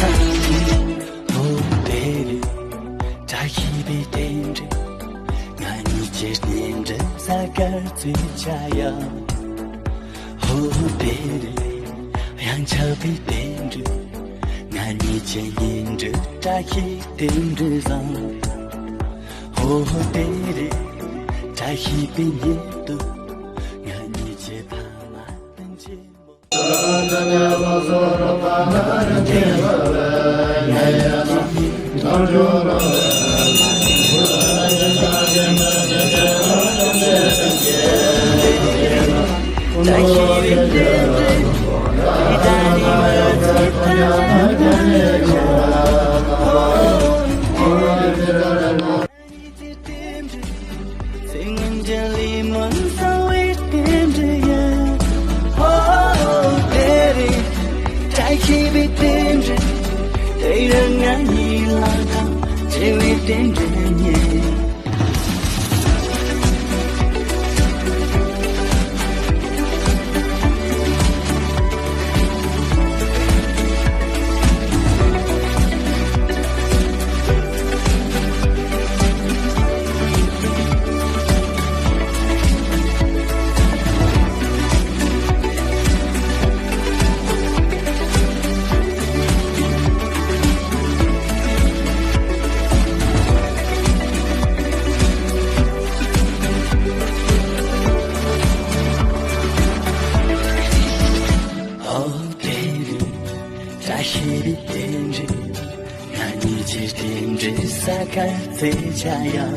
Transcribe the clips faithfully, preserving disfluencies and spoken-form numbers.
ཨོ་དེ་རེད། བཀྲ་ཤིས་པའི་རྟེན་འབྲེལ། ང་གཉིས་ཀྱི་རྟེན་འབྲེལ་ས་གར་བརྩི་བྱ་ཡ། ཨོ་དེ་རེད། གཡང་ཆགས་པའི་རྟེན་འབྲེལ། ང་གཉིས་ཀྱི་གཉེན་འབྲེལ་བཀྲ་ཤིས་རྟེན་འབྲེལ་བཟང་། ཨོ་དེ་རེད། བཀྲ་ཤིས་པའི་ཉིན་དུ། ང་གཉིས་ཀྱི་ཕ་མ་སྤུན་མཆེད་མོ། ཨོ་དེ་རེད། བཀྲ་ཤིས་པའི་རྟེན་འབྲེལ། ང་གཉིས་ཀྱི་རྟེན་འབྲེལ་ས་གར་བརྩི་བྱ་ཡ།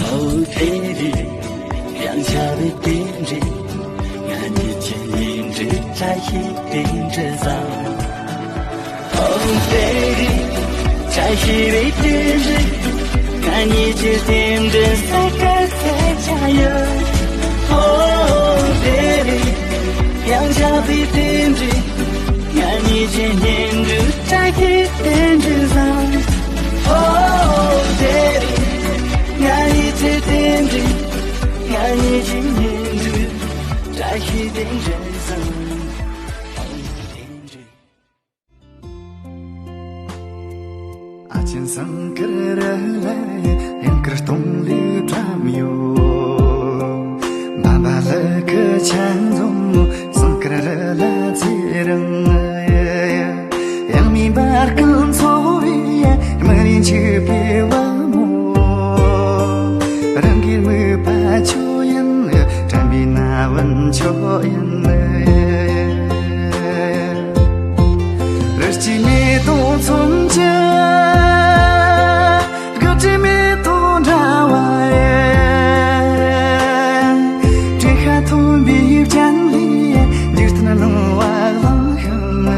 ཨོ་དེ་རེད། གཡང་ཆགས་པའི་རྟེན་འབྲེལ། ང་གཉིས་ཀྱི་གཉེན་འབྲེལ་བཀྲ་ཤིས་རྟེན་འབྲེལ་བཟང་། ཨོ་དེ་རེད། བཀྲ་ཤིས་པའི་རྟེན་འབྲེལ། ང་གཉིས་ཀྱི་རྟེན་འབྲེལ་ས་གར་བརྩི་བྱ་ཡ། ཨོ་དེ་རེད། གཡང་ཆགས་པའི་རྟེན་འབྲེལ། ང་གཉིས་ཀྱི་གཉེན་འབྲེལ་བཀྲ་ཤིས་རྟེན་འབྲེལ་བཟང་། ཨོ་དེ་རེད། ང་གཉིས་ཀྱི་རྟེན་འབྲེལ། ང་གཉིས་ཀྱི་གཉེན་འབྲེལ་བཀྲ་ཤིས་རྟེན་འབྲེལ་བཟང་། ཨོ་རྟེན་འབྲེལ། ཨ་ཅན་སང་ཀར་ར་ལ་ཡང་ཀར་སྟོང་ལི་བྲམ་ཡོ། བམ་པ་ལ་ཁ་ཆང་འཛོམས་སང་ཀར་ར་ལ་ཚེ་རིང་། ཡང་མི་འབར་གང་འཚོ་བའི་མི་རིན་ཆེ་བའི་བ་མོ། རང་གི་མོས་པ་ཆོས་ཡིན། དྲན་པའི་ན་བུན་ཆོས་ཡིན། རི་སྐྱེས་མེ་ཏོག་མཚོན་ཆ། དགུ་སྒྲིལ་མེ་ཏོག་འདྲ་བ་ཡི། དྲི་ཤ་མཐོན་པོའི་སྤྱན་ལས། འཇིག་རྟེན་སྣང་བ་བླངས་ཤིང་།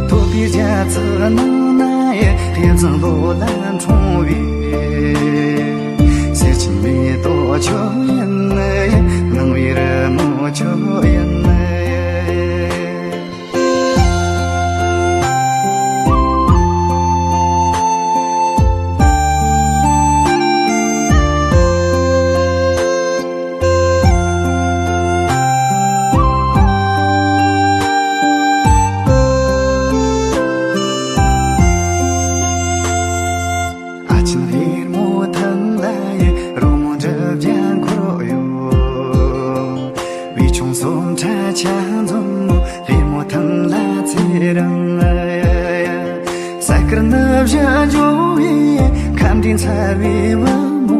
ཐོད་པའི་རྒྱ་མཚོའི་ནང་ན་ཡི། ཐེ་ཚོམ་ལོ་ལ་འཁྲུངས་པའི། སེར་སྐྱེས་མེ་ཏོག་ཁྱོད་ཡིན། སྣང་བའི་རི་མོ་ཁྱོད་ཡིན། ཨ་ཆེན་ལྷེར་མོ་ཐང་ལ་ཡི། རོལ་མོ་འདྲ་རྒྱ་འཁོར་ཡོད། བུ་ཆུང་སོམ་ཁྲ་ཆ་འཛོམས། ལྷེར་མོ་ཐང་ལ་ཚེ་རིང་། ས་དཀར་ནུབ་བྱང་ཇོ་བོའི། ཁམས་འདྲེན་ཚར་བའི་བུ་མོ།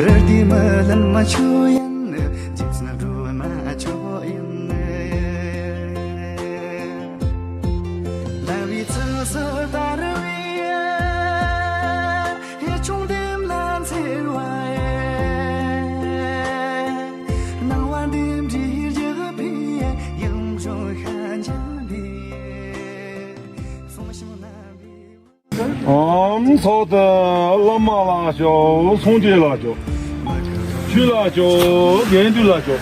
རི་དེ་མི་ལམ་མ་ཆོས་ཡིན། རྗེ་བཙུན་སྒྲོལ་མ་ཆོས་ཡིན། ལམ་བུའི་ཚུལ་སུ་དར་བའི། ཡུལ་ཆུང་ལྡེམ་ལ་འཚེར་བ་ཡི། སྣང་བ་ལྡེམ་འདྲའི་རྒྱུ་བའི། ཡུམ་གཞོན་ཤན་འཇམ་པའི། གསུང་ཞིང་རྣམ་པའི། ཨམ་ཚོགས་དང་བླ་མ་ལ་ཞོག་སངས་རྒྱས་ལ་ཞོག་ཆོས་ལ་ཞོག་དགེ་འདུན་ལ་ཞོག་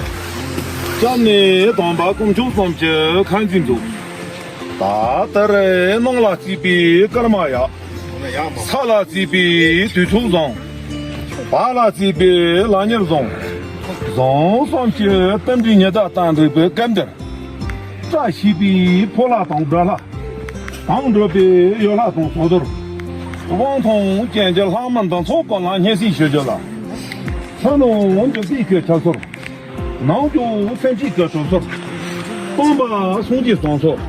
སྐྱབས་གནས་དམ་པ་དཀོན་མཆོག་གསུམ་གྱི་ཁ་འཛིན་མཛོད། ད་ལྟར་སྣང་ལ་བརྩིས་པའི་སྐར་མ་ཡ། ས་ལ་བརྩིས་པའི་དུས་ཚོད་བཟང་། བ་ལ་བརྩིས་པའི་ལ་ཉེར་བཟང་། བཟང་གསུམ་གྱི་རྟེན་འབྲེལ་ཉི་ཟླ་དང་འགྲིག་པའི་སྐབས་འདིར། བཀྲ་ཤིས་པའི་ཕོ་ལྷ་དང་དགྲ་ལྷ། དང་འགྲོགས་པའི་གཡོ་ལྷ་དང་ཟོ་དོར། དབང་ཐང་ཅན་གྱི་ལྷ་མི་འདི་ཚོ་ཀུན་ལ་སྙན་སེང་ཞུ་རྒྱུ་ལ། ལྷ་ནང་འཇིག་རྟེན་གྱི་ཆགས་ཚུལ། ནང་གི་སེམས་ཅན་གྱི་གྲོགས་ཚུལ། སྟོན་པ་སངས་རྒྱས་གསུང་ཚུལ།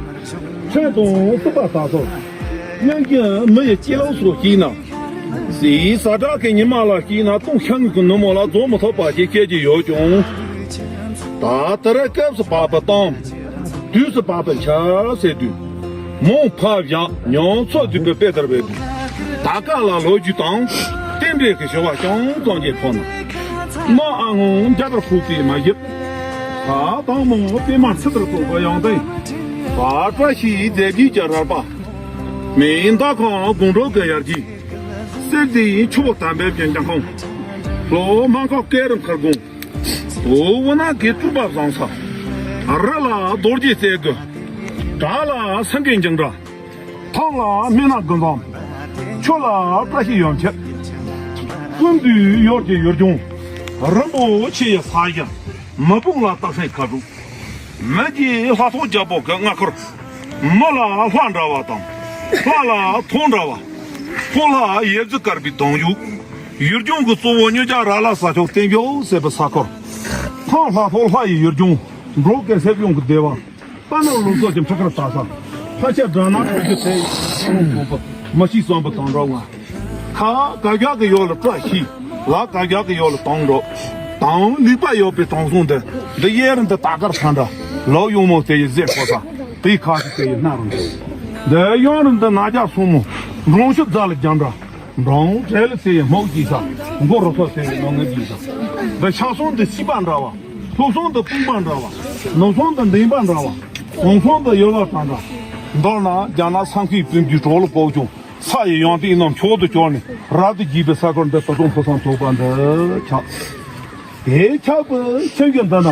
ཆོས་དང་སྲིད་པ་ལྟ་ཚུལ། སྔོན་གྱི་མི་ཡི་སྐྱེས་ལོ་སོགས་ཤེས་ན། ཟས་ཟ་དྲག་གི་ཉི་མ་ལ་སྐྱེས་ན་སྟོང་ཤ་དངོས་ཀྱི་ནུབ་མོ་ལ་རྫོགས་མི་ཐུབ་པ་ཞིག་བཤད་ཀྱི་ཡོད་ཀྱང་། ད་ལྟར་སྐབས་སུ་བབ་པ་དང་། དུས་སུ་བབ་པ་འཆར་ཟེར་དུས། མོ་ཕ་བཞག་ཉོ་ཚོ་དུས་པའི་དཔེ་ལྟར་བས་དུས། ད་ག་ལ་ལོ་རྒྱུས་དང་། རྟེན་འབྲེལ་གྱི་བྱ་བ་ཅུང་ཙམ་གྱིས་ཕོག་ན། མ་ཨ་སྔོན་རྒྱ་གར་ཕུག་པའི་མ་ཞིག་ས་དང་མོ་པད་མ་ཚེ་ལྟར་གསུངས་པ་ཡང་ལྡན། བ་བཀྲ་ཤིས་རྫས་བརྒྱད་ཀྱི་རལ་པ། མེ་མདའ་ཁང་དགུང་གྲོགས་ཀྱི་ཡར་རྒྱས། གསེར་རྫས་ཆུ་བོ་དམ་པའི་རྒྱན་གྱི་ཁང་། ལྷོ་མ་ཁ་སྐས་རི་མཁར་དགོན། འོ་བོ་ན་གི་སྤྲུལ་པ་བཟང་ས། རི་ལ་རྡོ་རྗེ་རྩེ་དགུ། བྲག་ལ་སེང་གེ་འགྱིང་འདྲ། ཐང་ལ་སྨན་སྣ་དགུ་འཛོམས། ཆུ་ལ་བཀྲ་ཤིས་ཡོན་ཆབ། ཀུན་འདུས་ཡོར་གྱི་ཡུལ་ལྗོངས། རིན་པོ་ཆེ་ཡི་ས་གཞི། མི་དཔུང་ལ་སྟག་སེང་ཁ་དྲུག་མི་རྒྱའི་ལྷ་ཚོགས་རྒྱལ་པོ་གི་མངའ་འཁོར། མི་ལ་ལྷ་འདྲ་བ་དང་། ལྷ་ལ་ཐོག་འདྲ་བ། ཕོ་ལྷ་ཡེ་ཛི་དཀར་པོའི་གདུང་རྒྱུད། ཡུལ་ལྗོངས་ཀྱི་གཙོ་བོ་མྱི་རྒྱ་ར་ལ་ས་ཕྱོགས་བསྟན་བཞུགས་ཟེར་བའི་ས་ཁུལ། ཐང་ལྷ་ཕོ་ལྷ་ཡི་ཡུལ་ལྗོངས། འབྲོག་གི་སེར་ཡོང་གི་སྡེ་བ། རྟ་ནོར་ལུག་སོགས་ཀྱི་འཕྲུལ་ཁར་ལྟ་ས། ལྷ་ཆ་དགྲ་ན་འགྲོ་རྒྱུ་དེ། མ་ཤི་བསམ་པ་དང་འགྲོ་ང་། ཁ་ག་རྒྱག་གི་ཡོད་ལ་བཀྲ་ཤིས། ལ་ག་རྒྱག་གི་ཡོད་ལ་དང་འགྲོ། དང་ལུས་པ་ཡོད་པའི་དྲང་སྲོང་འདི། འདི་གཡས་རུ་འདི་ད་གར་ཁ་འདྲ། ལོ་ཡོང་མོ་དེ་ཡི་ཟས་ཁོ་ས། དེའི་ཁ་ཤི་དེ་ཡི་སྣ་རུ་འདི། འདི་གཡོན་རུ་འདི་ན་རྒྱ་སོང་མོ། འབྲོང་ཤུ་རྫ་ལ་རྒྱ་འདྲ། འབྲོང་བྲེ་ལ་ཚེ་ཡི་སྨུག་གིས་ས། མགོ་རུ་ཐོག་ཚེ་ཡི་ནོ་ངེ་གིས་ས། འདི་ཤ་སོང་འདི་སྲིད་པ་འདྲ་བ། ལྷོ་སོང་འདི་དཔུང་པ་འདྲ་བ། ནུབ་སོང་འདི་འདིང་པ་འདྲ་བ། བྱང་སོང་འདི་ཡུལ་བ་དང་འདྲ། མདོར་ན་རྒྱ་ནག་སང་ཁའི་བོད་འདི་གྲོགས་ལ་ཕོག་ཀྱང་། ས་ཡི་ཡང་སྟེང་རྣམས་མཆོག་ཏུ་གྱུར་ནས་རབ་ཏུ་རྒྱས་པའི་ས་ཁུལ་འདི་ད་དུང་ཕུན་སུམ་ཚོགས་པ་འདི་ཆགས། དེ་ཆགས་པའི་ཆུ་རྒྱུན་འདི་ན་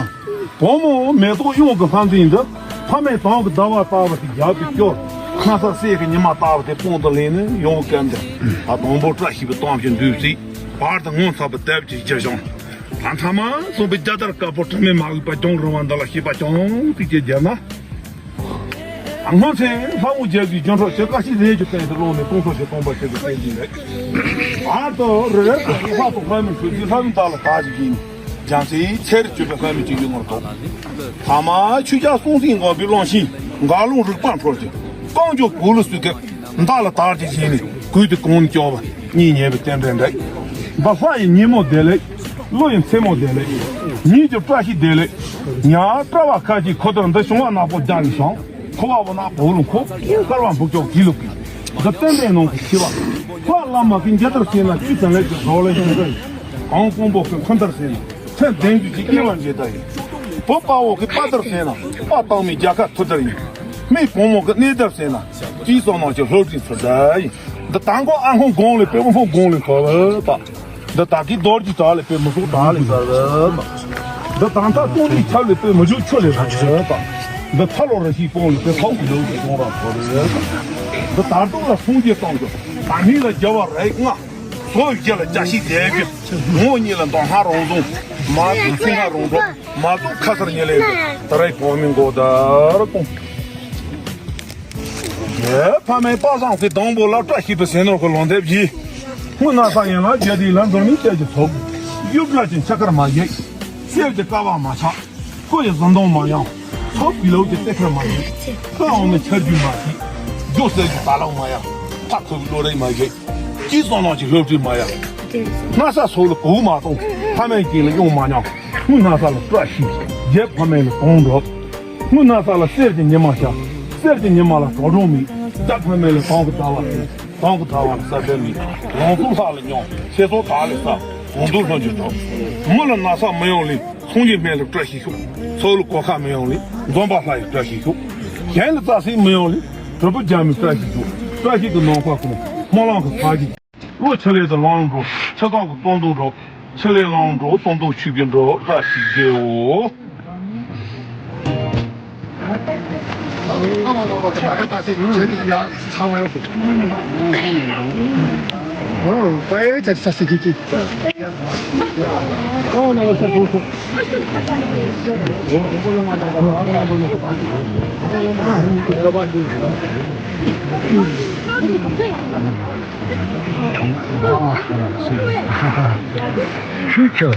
བུ་མོ་མེ་ཏོག་གཡང་གི་ལྷ་འཛིན་འདི་ཕ་མའི་དོན་གྱི་ཟླ་བ་ལྟ་བུ་དེ་རྒྱབ་ཏུ་སྐྱོར། ཁ་ས་སྲས་ཀྱི་ཉི་མ་ལྟ་བུ་དེ་དཔུང་དུ་ལེན་ནས་ཡོང་བའི་སྐབས་འདི་ད་དང་པོ་བཀྲ་ཤིས་པའི་གཏམ་ཞིག་འདུག་ཚེ་བར་དུ་ངོ་མཚར་བའི་དེབ་ཀྱི་རྒྱུ་བྱུང་། ད་ཐ་མ་གསུངས་པའི་རྒྱ་དར་དཀར་པོ་དྲི་མེད་མ་གོས་པ་ལྗང་རིང་བ་འདི་ལ་ཤེས་པ་ཅུང་ཟད་ཀྱིས་བརྒྱབ་ན། སྔོན་ཚེ་ལྷ་མོ་རྒྱལ་པོའི་རྒྱུན་འཕྲོག་བྱེད་ཀ་ཤི་རེད་ཀྱི་སྟེང་དུ་ལོག་ནས་སྟོང་ཕྲག་བཞི་སྟོང་པ་ཆེ་གི་སྟེང་འཛིན་རེད། བར་དུ་རི་རབ་ཀྱི་ལྷ་དང་ལྷ་མིན་ཆོས་ཀྱི་ལྷ་མིན་དག་ལ་དག་ཅིག་ཡིན། རྒྱལ་སྲས་ཚེ་རིང་བཅུ་པའི་ལྷ་མིན་གྱི་ཡུལ་ངོར་ཐོབ། ཐ་མ་ཆོས་རྒྱལ་སྲོང་བཙན་སྒམ་པོའི་གླང་ཆེན་མགར་ལུང་རིག་པ་འཕྲོད་ཀྱི་རྐང་མགྱོགས་བོད་ལ་བསུས་སྐབས་མདའ་ལ་དར་གྱི་བཞེས་ནས་གུས་དུ་གོང་ནས་སྐྱོར་བ་གཉིས་ཉེ་བའི་རྟེན་འབྲེལ་འདྲ། འདི་ལྷ་ཡི་ཉིན་མོ་བདེ་ལེགས། ཀླུ་ཡི་མཚན་མོ་བདེ་ལེགས། ཉིན་གྱི་བཀྲ་ཤིས་བདེ་ལེགས། ཉ་བཀྲ་བ་ཁ་ཅིག་ཁོ་ཐག་འདི་བྱུང་བ་ནག་པོ་རྒྱ་ནི་ཤང་། ཁོ་བ་བོ་ནག་པོ་ལུང་ཁོ། དཀར་བ་འབུག་ཀྱོག་གི་ལུག་གི། འདི་བསྟན་པའི་ནང་གི་ཆེ་བ། ལྷ་བླ་མ་གི་མཇལ་དར་ཟེར་ན་བཅུ་ཙམ་ལས་ཀྱི་རོ་ལས་ཡོང་གི། གང་དཔོན་པོ་གི་འཁོན་དར་ཟེར་ན། མཚན་ལྡན་རྒྱུ་གྱི་དབྱེ་བ་འབྱེད་དར་ཡིན། བུ་དཔའ་བོ་གི་དཔའ་དར་ཟེར་ན། དཔའ་བཏང་མི་རྒྱལ་ཁ་ཐུབ་དར་ཡིན། མི་བུ་མོ་གི་གནས་དར་ཟེར་ན། སྤྱི་ཚོགས་ནང་གི་སློབ་གྲྭའི་ཚུལ་དར་ཡིན། འདི་དང་གོ་ཨ་ཧོང་གོང་ལས་པའི་ཨོ་ཧོང་གོང་ལས་ཐོབ་པ། འདི་དག་གི་རྡོ་རྗེ་བྲག་ལས་པའི་མི་སོགས་བྲག་ལས་ཐོབ་པ། འདི་དང་ཐག་སྟོང་ལས་ཆབ་ལས་པའི་མི་འཇུག་ཆུ་ལས་ཐོབ་པ། འདི་ཐ་ལོ་ར་ཤི་སྤོང་ལས་པའི་ཐོག་གི་ལོག་གི་གཏོང་ར་ཐོབ་པ། འདི་དར་སྟོང་ལ་སུང་རྒྱས་གཏོང་གི་ད་མི་ལ་རྒྱལ་བ་རིགས་ལྔ། སོ་ཡི་རྒྱལ་ལ་བཀྲ་ཤིས་དེ་གི་ངོ་གཉིས་ལ་མདོ་སྔགས་རང་བཟུང་། མ་བཏུབ་ཚིག་སྔགས་རང་གྲོགས། མ་བཏུབ་ཁ་སར་ཉེ་ལས་ད་རེས་གོང་མིན་གོ་དར་གཏོང་། ཡེ་ཕ་མའི་པ་བཟང་སའི་སྡོང་པོ་ལ་བཀྲ་ཤིས་པའི་ཟས་ནོར་གྱི་ལོ་འདེབས་ཀྱིས། དངུལ་སྣ་ས་ཡན་ལ་རྒྱལ་སྡེའི་ལ་འཛོལ་མིན་བཅས་ཀྱི་ཚོགས། གཡུ་བྲག་ཅན་ཆ་ཁར་མ་བཞེས། གསེར་གྱི་ཀ་བ་མ་ཆག་སྐུ་ཡི་གཟི་མདོང་མ་ཡང་། ཚོགས་ཀྱི་ལོག་གི་སྟེགས་ཁར་མ་བཞེས། ཀ་འོང་ནས་ཆར་རྒྱུན་མ་བྱེད། རྒྱུ་གསེར་གྱི་ད་ལག་མ་ཡང་། ཕ་ཁུ་བའི་བློ་རིག་མ་བཞེས། སྐྱིད་སོང་ནང་གི་སློབ་ཁྲིད་མ་ཡང་། སྣ་ས་སོགས་ལ་གོ་མ་གཏོང་། ཕ་མའི་རྐྱེན་ལ་གཡོང་མ་མྱོང་། དངུལ་སྣ་ས་ལ་བཀྲ་ཤིས། རྒྱལ་ཕ་མའི་ལ་གཏོང་འགྲོ། དངུལ་སྣ་ས་ལ་གསེར་གྱི་ཉི་མ་ཤར། གསེར་གྱི་ཉི་མ་ལ་གྲོགས་སྒྲོན་མེད། རྒྱ་ཕ་མེས་ལ་དང་གི་ཟླ་བ་ཟེར། དང་གི་ཟླ་བ་ལ་ས་བོན་མེད། ལང་ཚོ་ལྷ་ལ་སྙོམས། ཚེ་སྲོག་དག་ལ་ས། གོང་དུ་ལྷུན་གྱིས་གྲུབ། མི་ལ་ན་ཚ་མི་ཡོང་ལེ། སངས་རྒྱས་སྨན་ལ་བཀྲ་ཤིས་ཤོག་སོགས་ལ་གོ་ཁ་མི་ཡོང་ལེ། འཛོམས་པ་ལྷ་ཡི་བཀྲ་ཤིས་ཤོག་གཞན་ལ་རྩ་སེ་མི་ཡོང་ལེ། གྲུབ་པ་རྒྱ་མི་བཀྲ་ཤིས་ཤོག་བཀྲ་ཤིས་ཀྱི་ནམ་མཁའ་སྐོང་། སྨོན་ལམ་གྱི་ཚར་གྱིས། བློ་ཆེ་ལས་དང་ལོངས་འགྲོ། ཆེ་སྟོང་གི་སྟོང་སྟོང་འགྲོ། ཆེ་ལས་ལོངས་འགྲོ། སྟོང་སྟོང་ཆུ་གི་འགྲོ། བཀྲ་ཤིས་བདེའོ། ཨོ། ཨེ་ཙི་ཙི་ཙི་ཙི། ཨོ། ན་ས་ཏོ་ཏོ། ཤུགས་ཆེ།